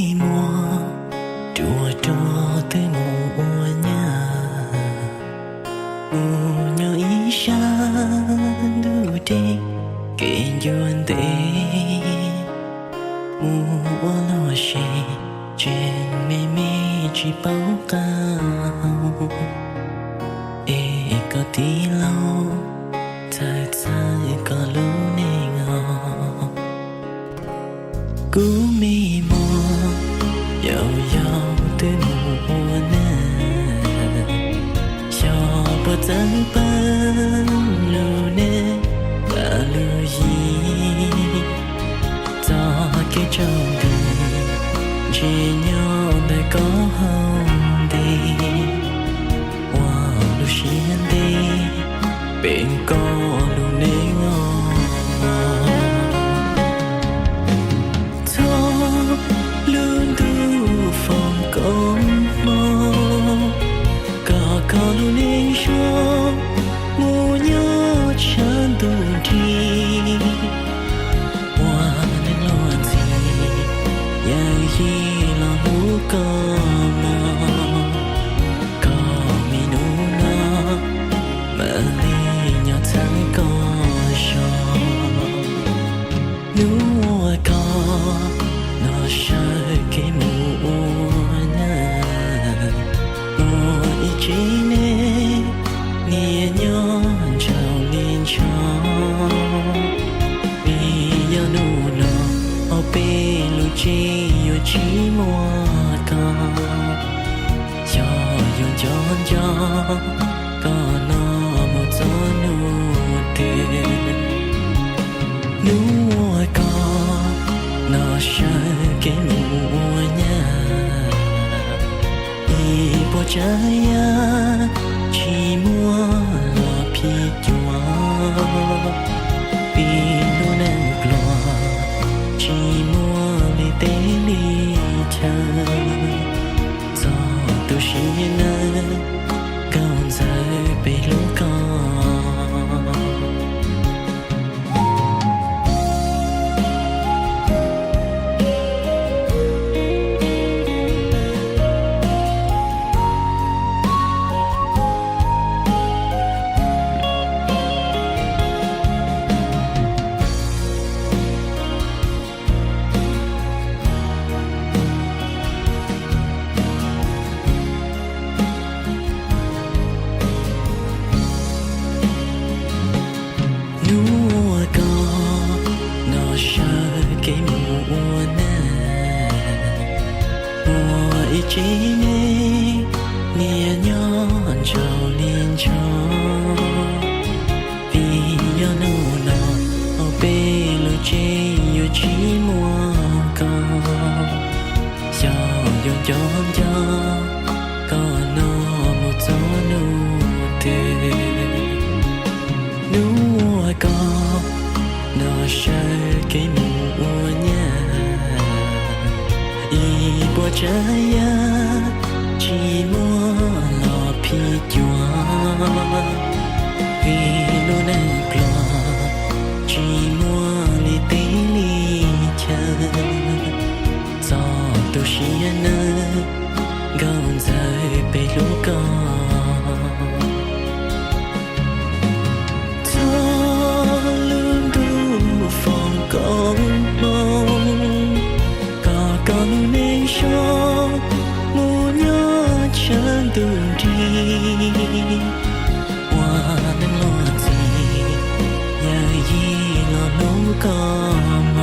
Muab ruam rau twb mus ua nyab, mus nyob ib sab ntuj deb kev ncua ntev, mus ua luag se tseem me me tsis paub qab hau, es koj tij laug txhawj txhawj koj lub neej os. Kuv me muam yau yau twb mus ua nag, xyov puas txawv pawg lug neb tas lub yim. Txoj kev tsaus nti ntsia nyob ntawm koj hauv ntej, ua lub siab ntev pem koj lub neej os. Txhob lub ntuj foom koob hmoov, kom koj lub neej zoo mus nyob tshav ntuj nrig. Ua neej luag ntxhi, yawm yij los hlub koj mog, koj me nus no mam li nyob txhawb koj zog. Hnub uas koj no sawv kev mus ua nag, muaj ib tsev neeg niaj nyob ntshaus li ntshaus, vim yog hnub no hauv peb lub tsev yuav tsis muaj koj. Xyov yuav nco nco koj no mus txog hnub twg. Hnub uas koj no sawv kev mus ua nyab, ib puas tsav yam tsis muaj los phim cuam, vim lub neej pluag tsis muaj li teb li chaw. Txog tu siab nawb, nkauj ntxawm peb hlub koj. Hnub uas koj no sawv kev mus ua nag, muaj ib tsev neeg niaj nyob ntshaus li ntshaus, vim yog hnub no hauv peb lub tsev yuav tsis muaj koj. Xyov yuav nco nco koj no mus txog hnub twg. Hnub uas koj no sawv kev mus ua nyab, ib puas tsav yam tsis muaj los phim cuam, vim lub neej pluag tsis muaj li teb li chaw. Txog tu siab nawb, nkauj ntxawm peb hlub koj. Txog lub ntuj foom koob hmoov, kom koj lub neej zoo mus nyob tshav ntuj nrig. Ua neej luag ntxhi, yawm yij los hlub koj